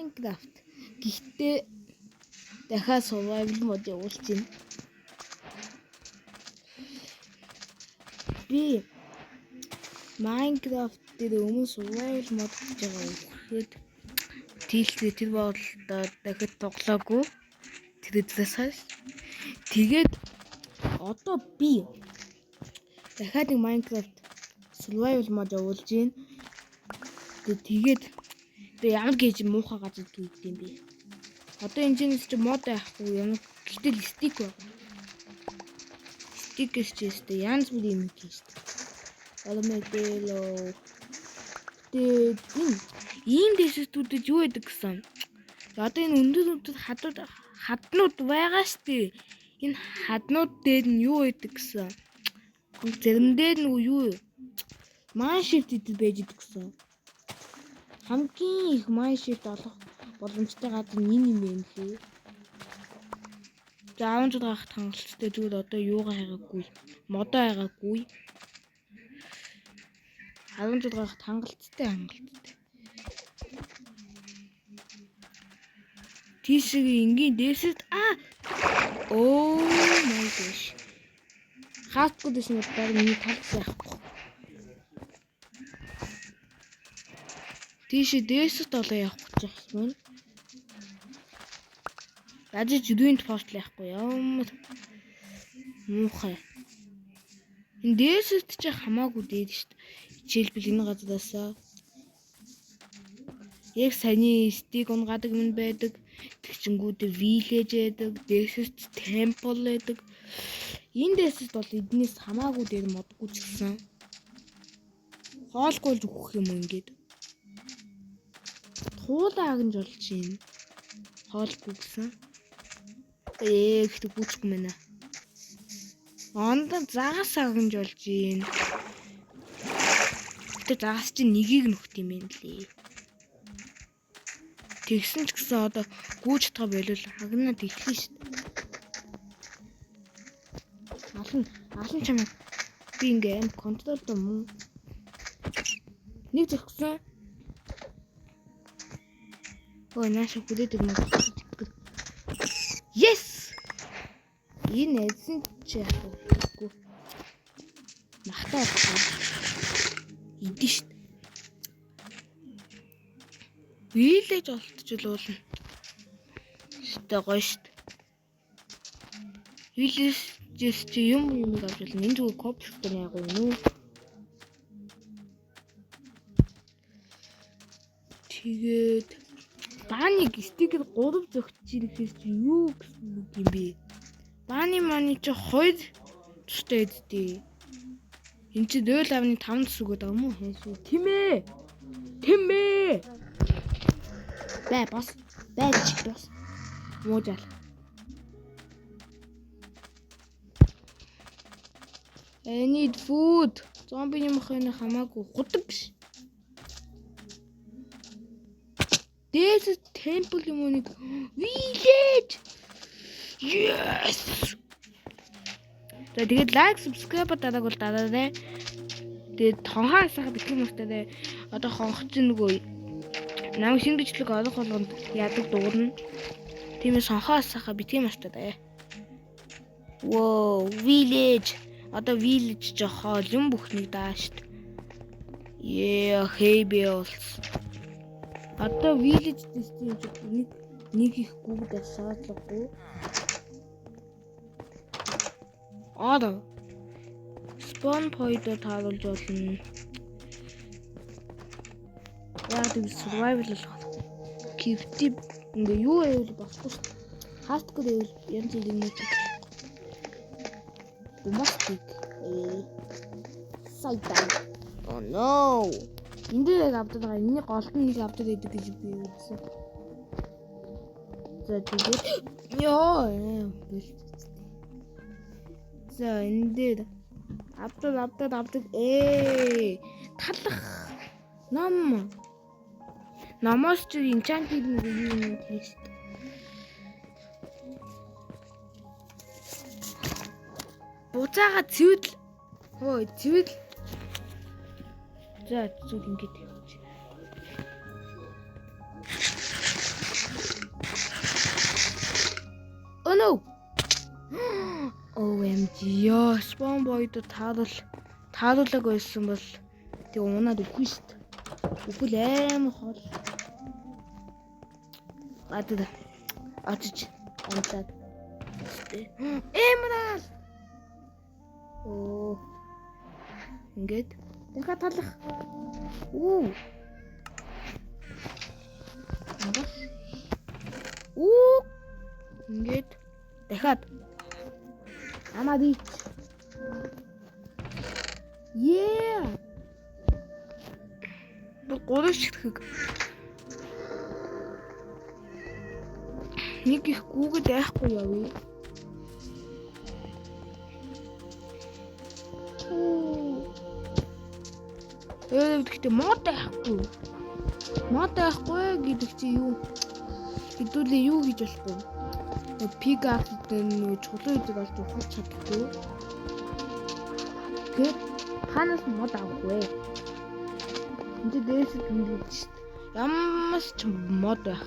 Minecraft. Гэхдээ дахиад survival mode явуулж байна. Би Minecraft дээр өмнө survival mode гэж байгаа үхэхэд тэлцээ тэр боолдоо дахиад тоглоогүй. Тэр эдлээс хойш. Тэгээд одоо би дахиад нэг Minecraft survival mode явуулж байна. Тэгээд тэгээ ямар гэж муухай газар хийдэг юм бэ? Одоо энэ чинь чи мод байхгүй юм. Гэтэл stick байна. Stick гэж чи өстэй янз бүрийн юм хийж шүү дээ. Армадилло. Тэгээд энэ ийм desert-үүдэд юу яадаг гэсэн. Одоо энэ өндөр өндөр хадууд хаднууд байгаа шүү дээ. Энэ хаднууд дээр нь юу яадаг гэсэн. Зарим дээр нь юу mineshaft идэл байж идэг гэсэн. Хамгийн их mineshaft олох боломжтой газар нь энэ юм байна лээ. За 16 хат хангалттай зүгээр одоо юугаа хайгаагүй. Модоо хайгаагүй. 16 хат хангалттай хангалттай. Тийшээ энгийн дээсэд аа Oh my gosh. Хаалтгүй дэсэн бол баг миний талс яахгүй. Тийшээ дээсэд олоо явах гэж байна. Ядаж ruined portal яахгүй ямар муухай. Энэ дээсэд чи хамаагүй дээд шүү дээ. Жишээлбэл энэ газараасаа яг саяны stick унгаадаг юм байдаг. Тэгчингүүд village байдаг, дээсэд temple байдаг. Энэ дээсэд бол эднээс хамаагүй дээр модгүй ч гэсэн хоолгүй л өгөх юм ингээд. Туулаа агнж болж байна. Хоолгүй гэсэн. Гэхдээ гүйцэхгүй мэнэ. Ондоо загас агнж болж байна. Гэтэ загас чинь нэгийг нөхт юм байна лээ. Тэгсэн ч гэсэн одоо гүйж чадгаа болвол агнаа тэглэе шүү дээ. Алан алан чамайг би ингээ аим контролдоо мөн. Нэг зогсон. Ой, нааша хүлээд ирмэ. Yes! Энэ эзэн чи яах вэ? Махтай болохгүй. Идэн шт. Вилэж олтчихлуулна. Штэ гоё шт. Вилэжээс чи юм юм авч болно. Энэ зүгээр комплекс яг уу нү. Тэгээд Бааныг стикер 3 зөгч ирэхээс чи юу гэсэн үг юм бэ? Бааны мааны чи 2 тустай эдтэй. Энд чи 0.5 тус өгöd байгаа юм уу? Хайсуу. Тийм ээ. Тийм ээ. Бай бос. Бай чиг бос. Муужаал. I need food. Зомби юм хойно хамаагүй худаг биш. Дээс temple юм уу нэг village. Yes. За тэгээд лайк, subscribe дарааг бол дараарай. Тэгээд тонхоо асаахад бэлтгэн мартаарай. Одоо хонх чинь нөгөө намайг шинэ бичлэг олох болгонд яадаг дуурна. Тиймээс хонхоо асаахаа бэлтгэн мартаарай. Wow, village. Одоо village жоо хоол юм бүхнийг даа штт. Yeah, hey bills. Одоо village дэстэй юм чи нэг нэг их гүгд шаардлагагүй. Одоо spawn point-о тааруулж болно. Яг тийм survival болох. Кифти ингээ юу байвал болохгүй шүү дээ. Hardcore байвал янз бүрийн юм чи. Бомбастик. Сайдан. Oh no. Энд дээр яг авдаг байгаа. Энэний голд нь нэг авдаг байдаг гэж би үзсэн. За тэгээд ёо бэлт. За энэ дээр авдаг авдаг авдаг талах ном. Номоос чи enchanted нэг юм юм тийш. Буцаага цэвэдл. Хөө цэвэдл. За зүйл ингэж явууч. Йоо, spawn point тааруулаг байсан бол тэг унаад үгүй шүү дээ. Үгүй л амар хол. Гадар очиж унтаад. Emerald. Оо. Ингээд дахиад талах. Үү. Үү. Ингээд дахиад амаад ич. Yeah. Бүр гурав ширхэг. Нэг их гүгэд айхгүй явъя. Гэхдээ мод айхгүй. Мод айхгүй гэдэг чи юу? Хэдүүлээ юу хийж болохгүй? Pickaxe гэдэг нөгөө чулуу идэг олж ухаж чадахгүй. Тэгэхээр хаанаас мод авах вэ? Энд дээрс түнлэж шít. Ямар ч мод байх.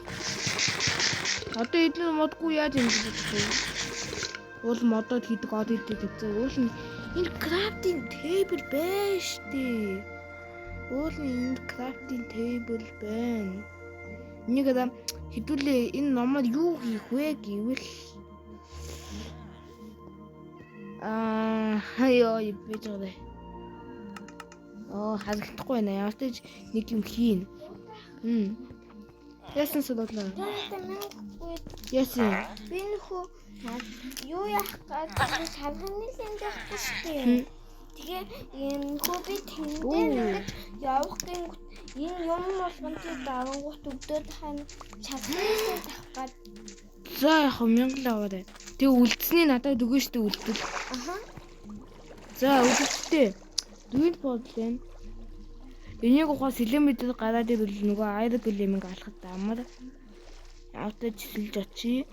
Одоо эдгээр модгүй яаж ингэж бодох вэ? Уул модод хийдэг од хийдэг гэсэн. Уул нь энэ crafting table байна штэ. Уул нь энд crafting table байна. Энийг одоо хэдүүлээ энэ номоор юу хийх вэ гэвэл хаяа бэж байгаа. Аа, харагдахгүй байна. Ямар ч нэг юм хийн. Яасан судлаа. Яасан. Би нөхөө юу яах гэж шалганы лэнд явахгүй шүү дээ. Тэгээ нөхөө би тэндээ ингэж явах гингүүт энэ юм болгон чи давангуут өвдөд хань шалганы лэнд авах гад. За яг 1000 л аваарай. Тэгээ үлдсэний надад өгөө шүү дээ үлдэл. Аха. За үлдэлттэй. Дүүл бодлоо. Энийг ухаа сэлэмэд гараад ирвэл нөгөө айраг гэлэмэг алхад амар. Автаж чисэлж очие.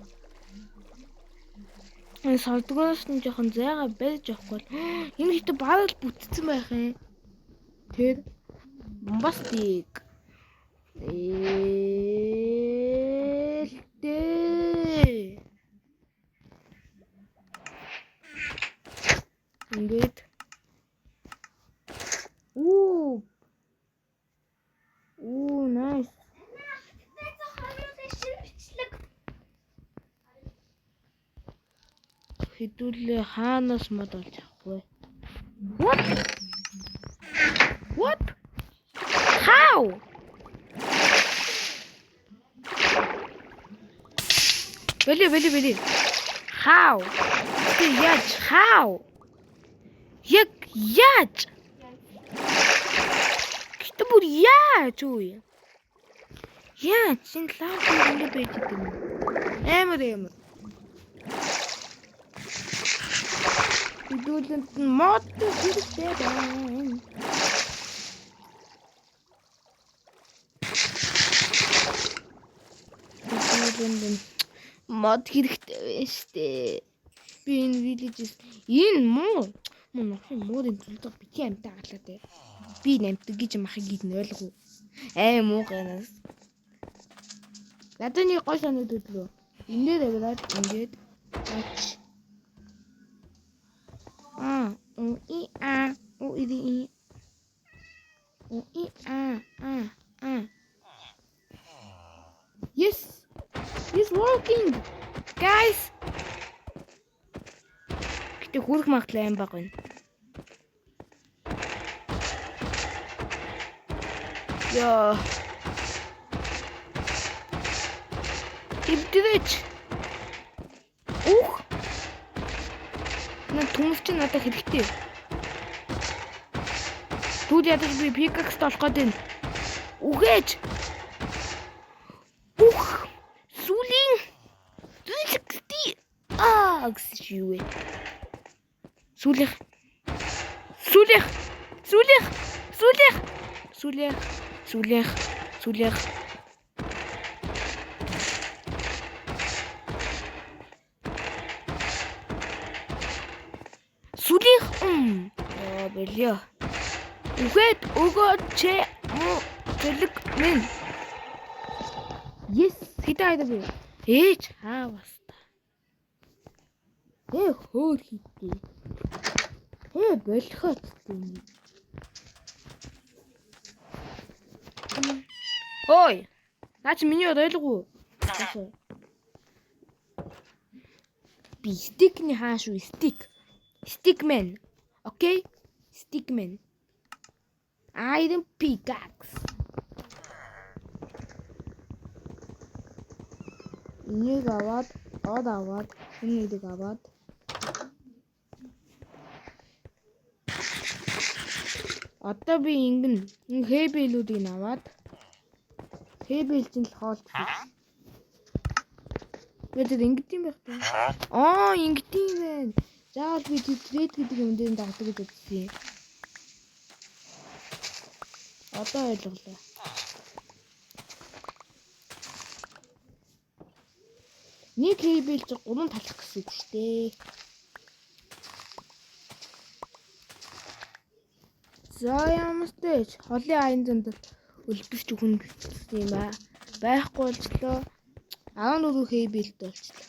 Энэ сордгоос нь жоохон зайгаа барьж явахгүй бол энэ ихтэй бараг л бүтцэн байх юм. Тэр бомбастик. Ээлтэй. Ингээд уу уу nice. Хэдүүлээ хаанаас мод олж авах вэ? What? What? How? Бэли бэли бэли. How? Тэ яаж? How? Яг яаж? Гэтэ бүр яаж үү? Яаж энэ лав ингэ байж идэв юм? Амар амар. Хэдүүлэнд нь мод хэрэгтэй байна. Хэдүүлэнд нь мод хэрэгтэй байна штэ. Би энэ village энэ муу муу нохын муурын зүлдэг бити амтаа галаа те. Би намтдаг гэж махыг гид нь ойлгов. Ай муу гэнэс. Надад нэг гой санагдаад лөө. Энээр аваад ингээд ач. А, у и а, у и и. У и а, а, а. Yes. It's working. Guys. Гэтэ хүрэх магадлал аим бага байна. Яа. Эвдрээч. Ух. Нэ төмөс чинь надад хэрэгтэй. Түр ядаж би pickaxe олох гээд байна. Үгээч. Ух. Сүлийн 360 аа гэсэн чи юу вэ? Сүлийнх. Сүлийнх. Сүлийнх. Сүлийнх. Сүлийнх. Сүлийнх. Сүлийнх. Сүлийнх. Яа бэлё. Үгээд өгөөч муу зэлэг минь. Yes, хэдэн айдаа би. Ээж хаа баста. Хөөр хийдээ. Хээ болохоо тийм. Ой. Наа чи миний ойлгоо. Би stick-ний хаан шүү, stick. Stickman. Okay? Stickman. Iron pickaxe. Энийг аваад, од аваад, энэ нэгийг аваад одоо би ингэн энэ hay bale-үүдийг нь аваад hay bale чинь л хоол. Би тэр ингэдэм байх та. Аа, ингэдэм байна. Заавал би тэр trade гэдэг юм дээр дагдаг гэж үзсэн юм. Одоо ойлголоо. Нэг hay bale чи 3 талах гэсэн үг шүү дээ. За ямар ч тач холын аян занд өлбөсч өгнө гэсэн юм аа. Байхгүй болчлоо. 14 hay bale-тэй болчлоо.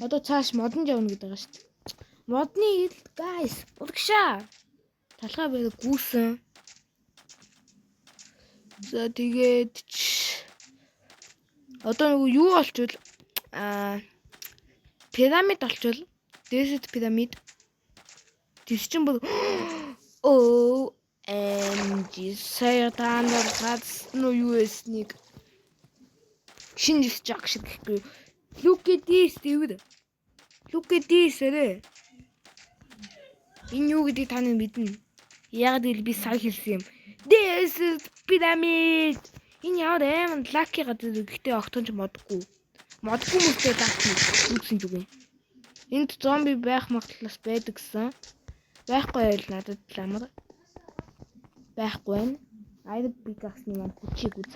Одоо цааш модонд явна гэдэг байгаа шүү дээ. Модны ил guys, урагшаа. Талхаа бараг гүйсэн. За тэгээд одоо нөгөө юу олчвол пирамид олчвол desert pyramid тэр чинь бүр OMG сая та нар гацсан уу юу эснийг шинэ destruction гэхгүй. Look at this дэвэр. Look at this арай. Энэ юу гэдгийг та нар мэднэ. Яг гэвэл би сая хэлсэн юм. This is pyramid. Энэ ямар амар lucky газар гэхдээ огтхон ч модгүй. Модгүй мөртөө lucky юу гэсэн үг юм. Энд зомби байх магадлалаас байдаг гэсэн. Байхгүй байл надад л амар. Байхгүй байна. Iron pickaxe-ны маань хүчийг үз.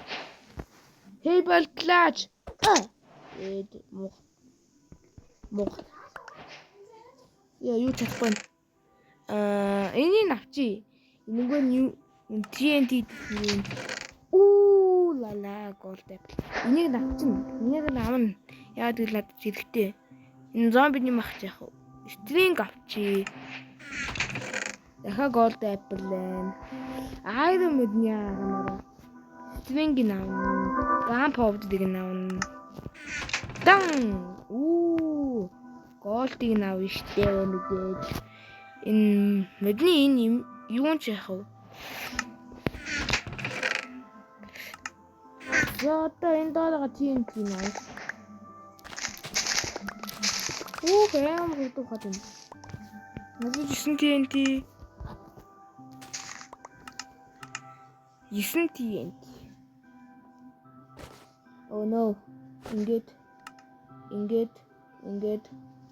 Hey болтлаач. Эд муг. Муг. Яа юу чадахгүй. Аа энийг авчи. Энэгүй нь TNT юм. Уу ла ла gold apple. Энийг нь авчина. Энийг нь авна. Яагаад гэвэл надад хэрэгтэй. Энэ зомбиний мах яах вэ? String авчи. Дахиад gold apple байна. Iron мэдний агамаараа. String-ийг авна. Gunpowder-ыг нь авна. Дан. Уу. Gold-ыг нь авна штэ мэдээж. Энэ модны энэ юу ч яах вэ? За одоо энэ доороо TNT наа. Оо амар хурдан хад юм. Надад 9 TNT. 9 TNT. Oh no. Ингээд ингээд ингээд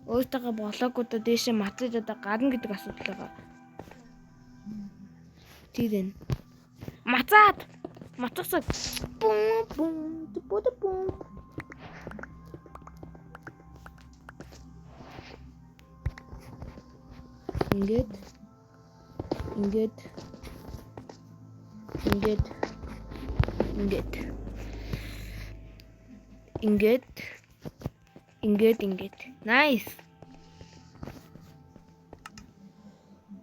өөртөө болоогуудаа дээшээ матаж одоо гарна гэдэг асуудал байгаа. Тэр энэ. Мацаад. Мацасаг. Бум бум бум бум. Ингээд ингээд ингээд ингээд ингээд ингээд ингээд nice.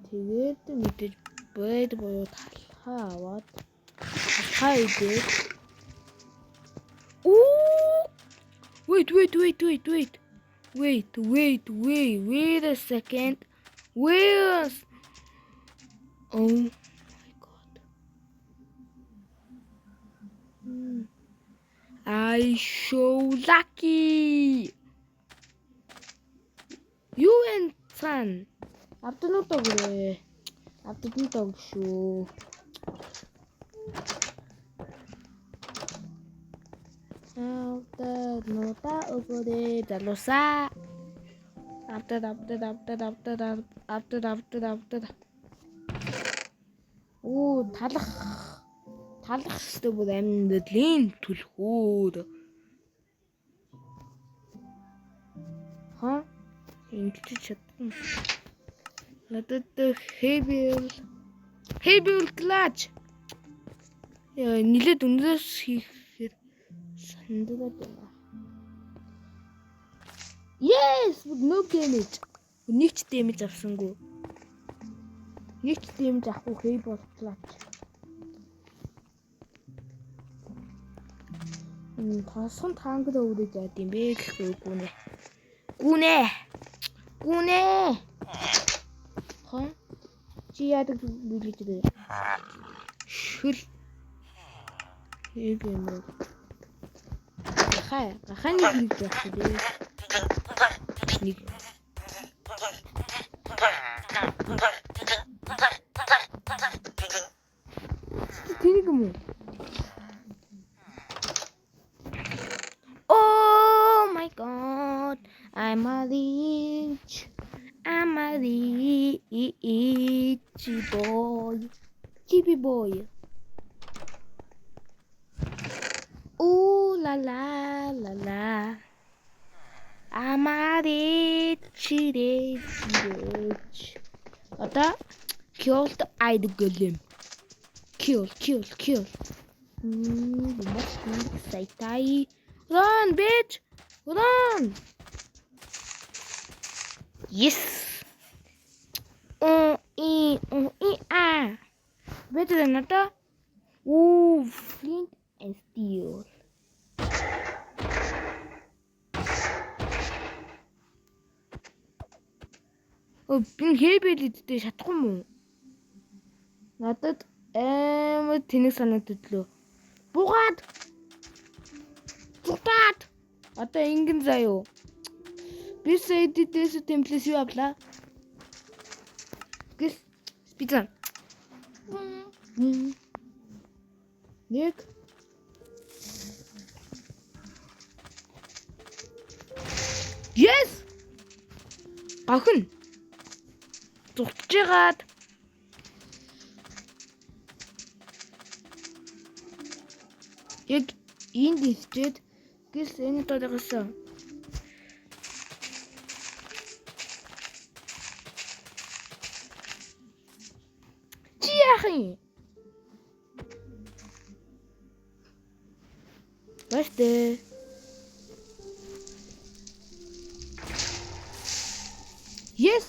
Тэгээд мэдээж bread буюу талхаа аваад талхаа идээд. Оо, wait, wait, wait, wait, wait, wait, wait, wait, wait a second, wait. Oh my god. I so lucky. Юу энэ цан? Авднууд өгөрөө. Авднууд өг шүү. Авднуудаа өгөрөө залуусаа. Авдад авдад авдад авдад авдад авдад авдад. Оо талах талах хэвээр бүр амьдралын түлхүүр. Ха? Ингэж чадсан. Надад hay bale hay bale clutch. Яа, нилээд өндрөөс хийхээр сандраад байна. Yes, no damage. Нэг ч damage авсангүй. Нэг ч дэмж авахгүй хэй болтлоо. Тосгон танк дээр өрөөд яад юм бэ гэхгүй гүнэ. Гүнэ. Гүнэ. Хон чи яадаг бүлэж дээ. Шүл. Эбэ юм уу? Хай, гаханы хийж явах дээ. Нэг. Тэнийг юм уу? Oh my god, I'm a rich. I'm a rich boy. Chippy boy. Ooh la la la la. I'm a rich, rich, rich. Одоо killed I'd golem. Kill, kill, kill. Must be Run, bitch! Run! Yes! О, и, о, и, а. Better than надаа. Ooh, flint and steel. Оо, би хэбэлидтэй шатахгүй юм уу? Надад амар тэнэг санагддлоо. Бугаад Зутаад. Одоо ингэн заяо. Би сая дээс темплээс юу авлаа? Гэл пицца. Нэг. Yes! Гохин. Зутжгаад яг энд исчээд гис энэ тодорхойлсон. Чи яах юм? Баяртай. Yes.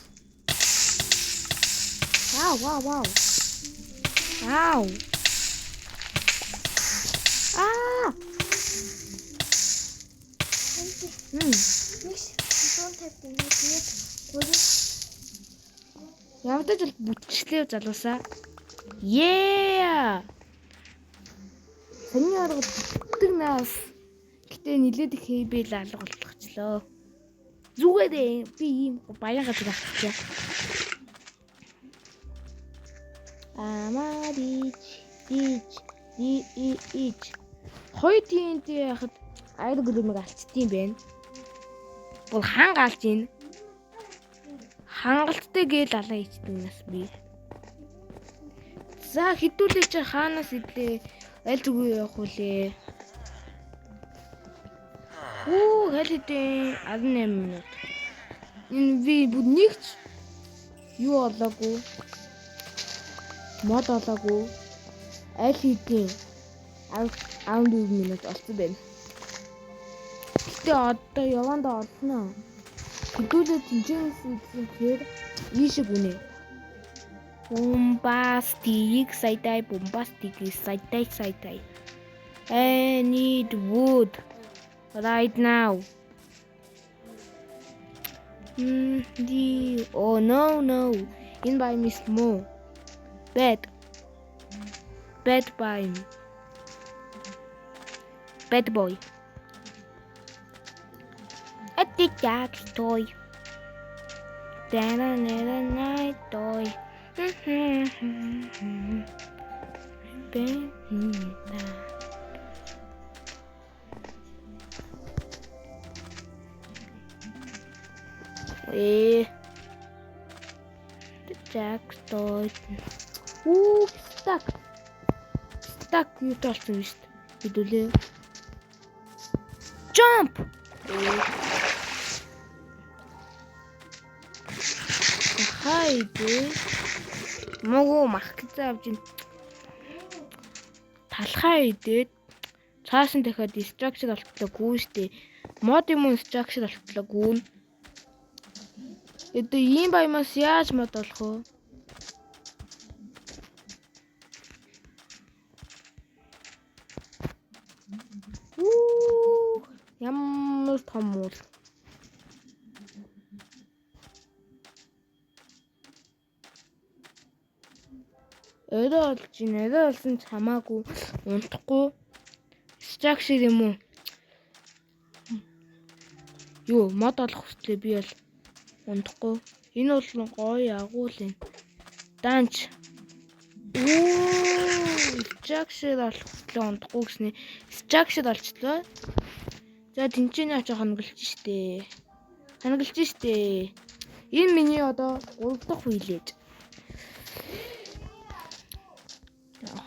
Wow, wow, wow. Ow. Аа. Нэг 150 нэг гурав. Явдаж бол бүтчлээ залуусаа. Yeah. Саний арга бүтдэг нас. Гэтэ нилээд их хэйбэл алга болгочлоо. Зүгээр ээ би ийм баян газар авчихъя. Амарич ич и и ич. Хоёр TNT яхад аяр гөлөмөг алчдсан юм байна. Бол ханга алж ийн. Хангалттай гээл алаа ичдэг нас би. За хідүүлээ чи хаанаас идлээ? Аль зүгөө явах вүлээ? Үу аль хэдийн 18 минут. Энэ би бүр нэгч юу олоогүй. Мод олоогүй. Аль хэдийн 14 минут олцсон байна. Гэтэ одоо явандаа олно. Хэдүүлээ тэнцэнс идсэн гэхээр ийшээ гүнэ. Bombastic side eye, bombastic side eye, side eye. I need wood right now. Oh no no. Энэ biome is муу. Bad. Bad biome. Bad boy. At the jack toy. Dana night toy. Ээ. The jack toy. Уу, stuck. Stuck юу болсон юм шүү дээ. Хэдүүлээ. Jump. Хайд. Мугу мах гэсэн авч ин. Талхаа идээд цааш нь дахиад structure олтлоо гүү штэ. Мод юм уу structure олтлоо гүүн. Одоо ийм баямаас яаж мод олох вэ? Том уул. Орой болж байна. Орой болсон ч хамаагүй унтахгүй. Structure юм уу? Юу, мод олох хүртлээ би бол унтахгүй. Энэ бол гоё агуул юм. Данч. Оо, structure олох хүртлээ унтахгүй гэсний structure олчлоо. За тэнцэнэ очиж хангалж штэ. Хангалж штэ. Энэ миний одоо 3 дахь village.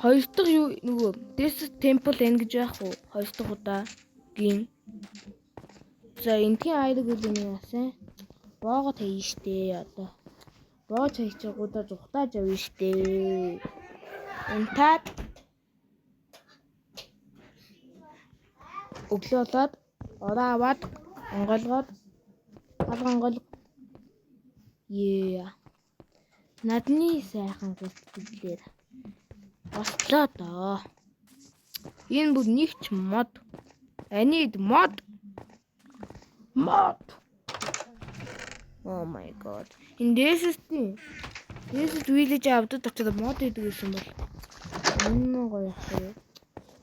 Хоёр дахь юу нөгөө Desert Temple энэ гэж яах вэ? Хоёр дахь удаа гин. За энтхийн айдаг үл юм яасан. Боого таяа штэ одоо. Боо чайчаагуудаа зүхтааж явна штэ. Унтаад өглөө болоод ороо аваад онгойлгоод алга онгойлго. Ее. Надны сайхан гүйтгэлээр бослоо доо. Энэ бүр нэг ч мод. I need мод. Мод. Oh my god. Энэ Desert-ийн Desert Village авдад очоод мод идэг гэсэн бол энэ гоё яах вэ?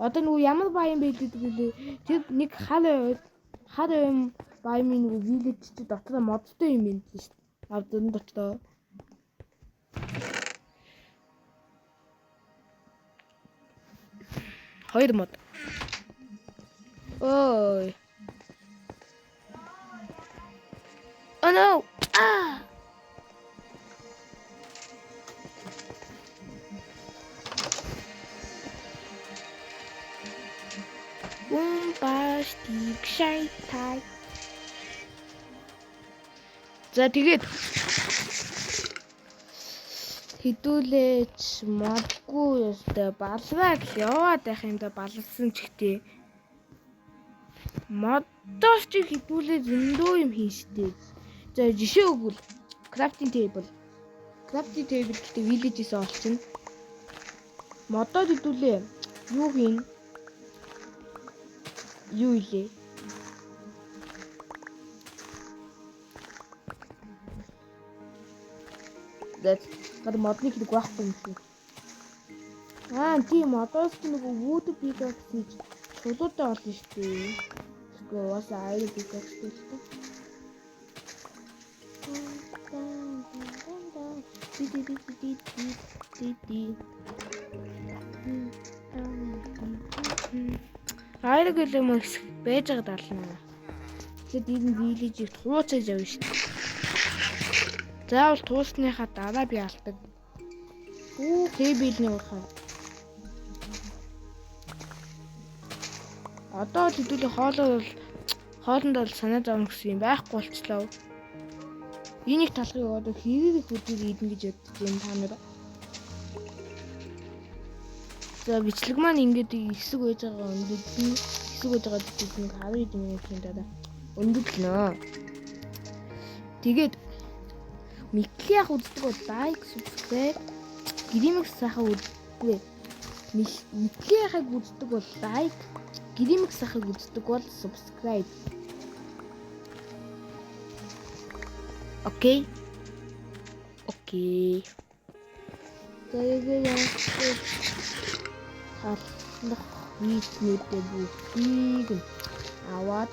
Одоо нөгөө ямар баян байдаг гэлээ. Тэр нэг хар юм баян нөгөө village чи дотроо модтой юм байна шүү дээ. Авдан дотроо. Хоёр мод. Ой. Oh no. Ah. Bombastic shy. За тэгээд хэдүүлээч модгүй ёстой балваа гэл яваад байх юм да балалсан ч ихтэй. Модоос чи хэдүүлээ зөндөө юм хийн штэ. За жишээ өгвөл crafting table. Crafting table гэхдээ village-ээс олчихно. Модоо хэдүүлээ юу хийн? Юу илээ? That гад модны хэрэг байхгүй юм шиг. Аа тийм модоос ч нөгөө wood pickaxe хийж чулуутай болно шүү дээ. Тэгэхгүй угаасаа iron pickaxe л та. Iron гэлээ мөн хэсэг байж байгаа даална. Тэгэд энэ village-ийг тууцаж явна шүү дээ. Заавал туусныхаа дараа би алдаг. Үү, кабельний урхаа. Одоо л хэдүүлээ хоолоор бол хоолнд бол санаа зовно гэсэн юм байхгүй болчлоо. Энийг талхыг одоо хэрэг их өдөр идэн гэж бодож юм та нар. За бичлэг маань ингээд хэсэг байж байгаа өндөрлөн хэсэг байж байгаа гэдэг нэг 10 минутын дараа өндөрлөнө. Тэгээд Микли ах үздэг бол лайк, subscribe, Гримикс сайхан үздэг. Микли ахыг үздэг бол лайк, Гримикс ахыг үздэг бол subscribe. Окей. Окей. Тэгээд халах видеонуудыг бүгдийг нь аваад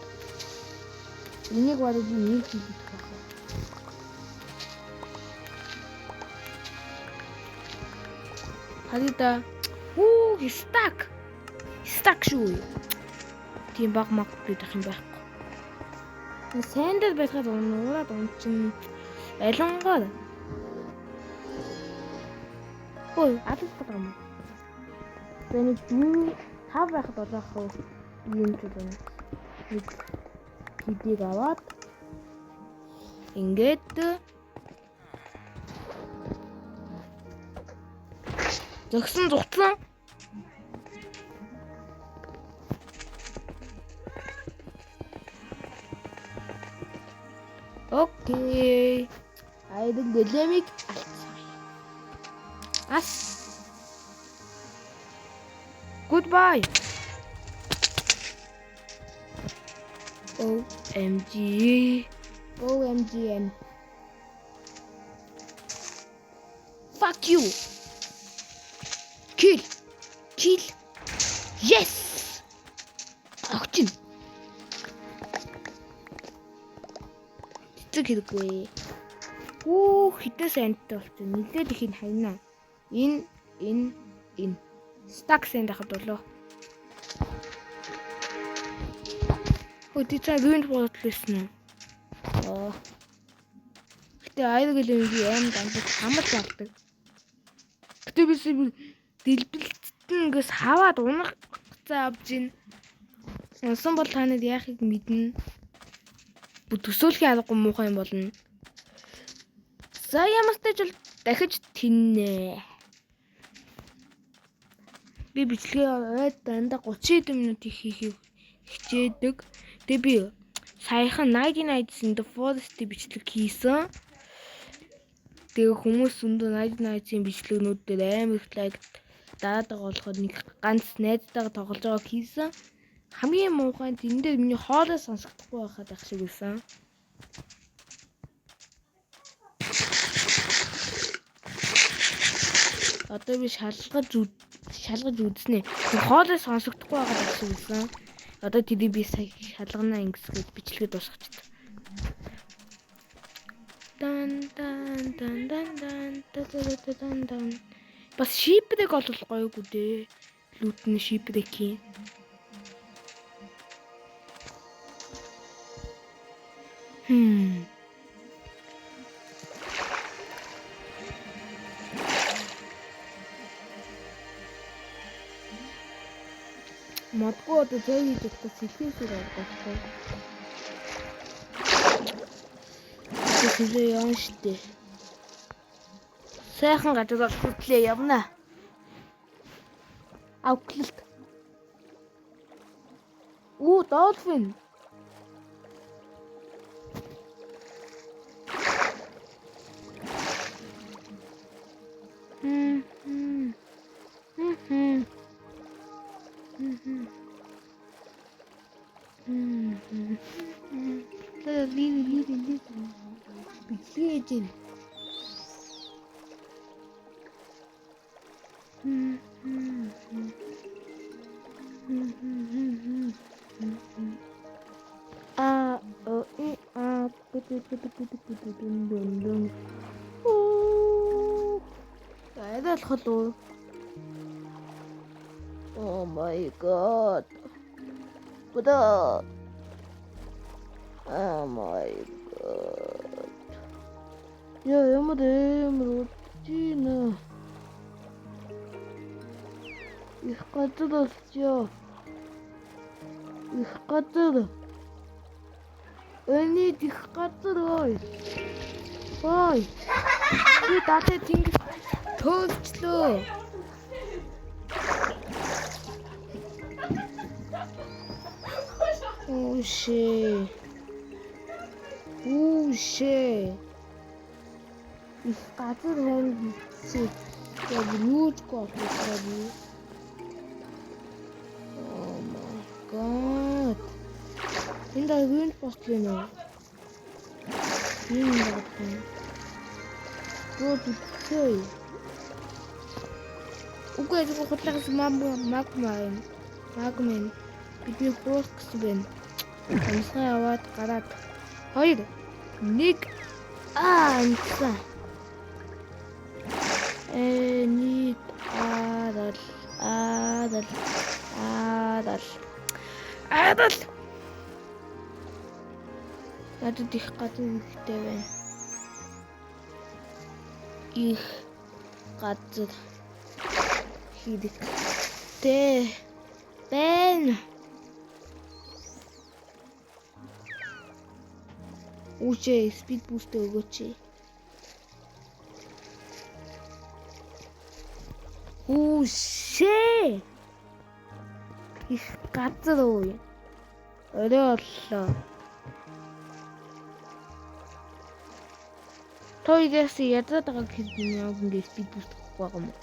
энийг бараг би нэг хийх байх. Харида. Хүү, стак. Стак шүү. Тийм баг маг бидэх юм байхгүй. Сайн дээр байхад унуураад унчин алингаар. Ой, алах гэдэг юм. За нэг 4 5 байхад болох юм ч юм. Нэг хэдийг аваад ингээд зөгсөн зугтсан. Окей. Айдын големыг алдсан. Ас. Goodbye. OMG. OMGM. Fuck you. Kill. Kill. Yes. Огчин. Цэцэг хэрэггүй. Үу хитээс амттай болчихсон. Нилээд их энэ хайна. Энэ. Stack sand ахад болоо. Хөө тий цаа ruined bottle байсан уу? Аа. Гэтэ аяг л юм би аим дандаа хамар залдаг. Гэтэ би дэлбэлтэн ингээс хаваад унах цаа авч ин. Унсан бол та нар яахыг мэднэ. Бүх төсөөлхийн аргагүй муухай юм болно. За ямартай ч бол дахиж тэннэ. Би бичлэгээ ойд дандаа 30 хэдэн минут хийхийг хичээдэг. Тэгээ би саяхан 99 Nights in the Forest-ийн бичлэг хийсэн. Тэгээ хүмүүс өндөө 99 Nights-ийн бичлэгнүүд дээр амар их like дараад байгаа болохоор нэг ганц найзтайгаа тоглож байгааг хийсэн. Хамгийн муухай нь тэн дээр миний хоолой сонсогдохгүй байхад ах шиг байсан. Одоо би шалгаж үзнэ. Хоолой сонсогдохгүй байхад ах шиг байсан. Одоо тэрийг би сая шалгана ингэсгээд бичлэгээ дуусгачихсан. Дан дан дан дан дан та та та дан дан. Бас shipwreck олвол гоёгүй дээ. Loot нь shipwreck юм. Модгүй одоо зай хийж чадахгүй сэлхээс авдаг байхгүй. Тэр явна штэ. Сайхан газар хүртлээ явна. Авклалт. Үү, долфин. Ли. Бичлэгээ хийж байна. А о и а п п п п п п п дун дун дун. Оо. Арай болох уу? Oh my god. Буда. Oh my god. Я ямар амар удаж байна. Их газар болчихё. Их газар. Өнид их газар ой. Ой. Би далай тэнгис төөлчлөө. Үүшээ. Үүшээ. Их газар хонд хийсэн. Яг юужгүй болчихлоо би. Oh my god. Энэ даа юунд бослоо юм уу? Юм байна. Гоо зүгтэй. Үгүй ээ худлаагаас магма юм. Магма юм. Бидний хуурах гэсэн байна. Амьсгаа аваад гараад 2 1 амьсаа. Нийт адал адал адал адал. Надад их газар хэрэгтэй байна. Их газар хэрэгтэй байна. Үчээ speed boost өгөөч. Үшээ. Их газар уу. Орой боллоо. Тойгээс ядраад байгаа гэхэд яг ингэ speed boost өгөхгүй байгаа юм уу?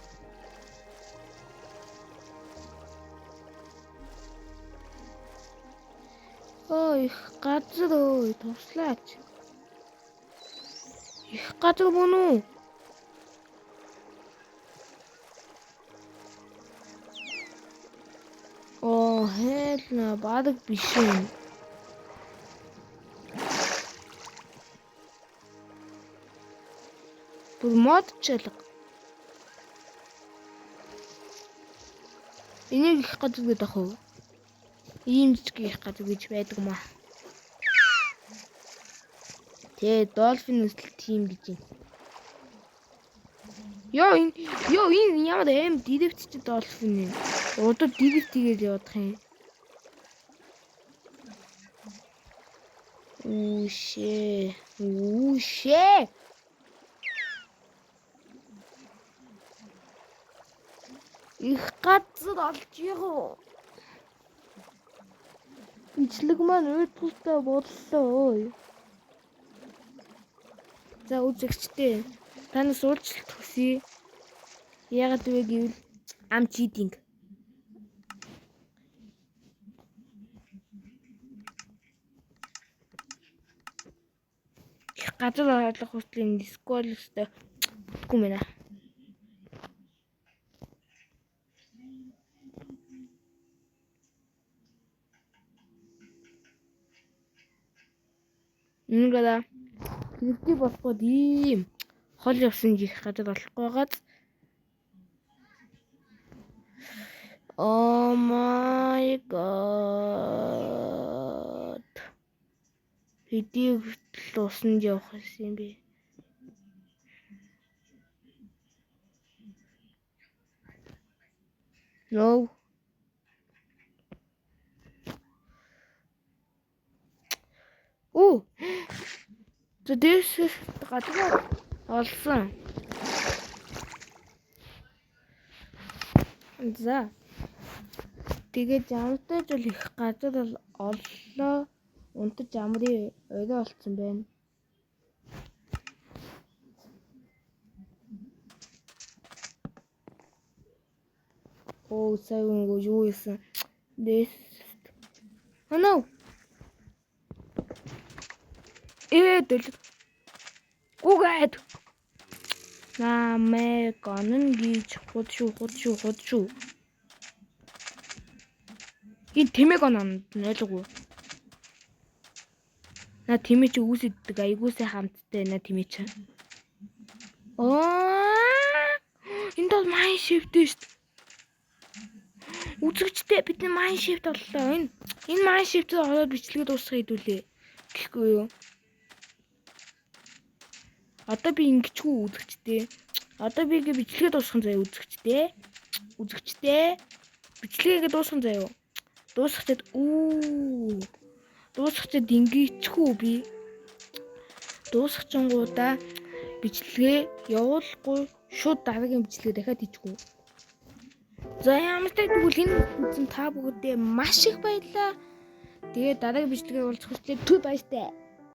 Оо, Их газар өө туслаач. Их газар мөн үү? Оо, хэл бараг биш юм. Бүр мод чалга. Энийг их газар гэдэг ах уу? Ийм жижиг их газар гэж байдаг маа. Тэ долфин өсөл тийм гэж юм. Йоо энэ ямар аим дэрвт чи долфин юм. Одоо дэрвт хийгээл явах юм. Үүшээ. Үүшээ. Их газар олж яваа. Бичлэг маань уйтгалтай боллоо. За үзэгчдээ танаас уулзалт хүсье. Яагаад вэ гэвэл I'm cheating. Их газар орлох хүртэл энэ Discord өстэй бүтгүй мэнэ. Ингээд хэрэгтэй болохгүй ийм хол явсан гих газар болохгүй байгаад. Oh my god. Хэдий хүртэл усанд явах юм бэ? No. Оо. За дээшээс газар олсон. За. Тэгээд ямартай ч бол их газар бол оллоо. Унтаж амрын орой олцсон байна. Оо сая өнгө юу исэн? Дээс. Oh no. Дөл. Гүгээд. Намайг онон гэж худ шүү худ шүү худ шүү. Энэ тэмээг онон ойлгоогүй. На тэмээ чи үүс иддэг айгуу сайхан амттай на тэмээ чи. Аа! Энд бол mineshaft шүү дээ. Үзэгчтэй бидний mineshaft боллоо. Энэ mineshaft-д ороод бичлэгээ дуусгах хэдүүлээ. Гэхгүй юу? Одоо би ингэчгүй үзэгчтэй. Одоо би ингээ бичлэгээ дуусгах заяа үзэгчтэй. Үзэгчтэй. Бичлэгээ дуусгах заяа. Дуусгачаад дуусгачаад ингэчгүй би. Дуусгачингуудаа бичлэгээ явуулахгүй шууд дараагийн бичлэгээ дахиад хийчихгүй. За ямар ч тэгвэл энэ үзэн та бүгдээ маш их баярлалаа. Тэгээд дараагийн бичлэгээр уулзах хүртэл түр баяртай.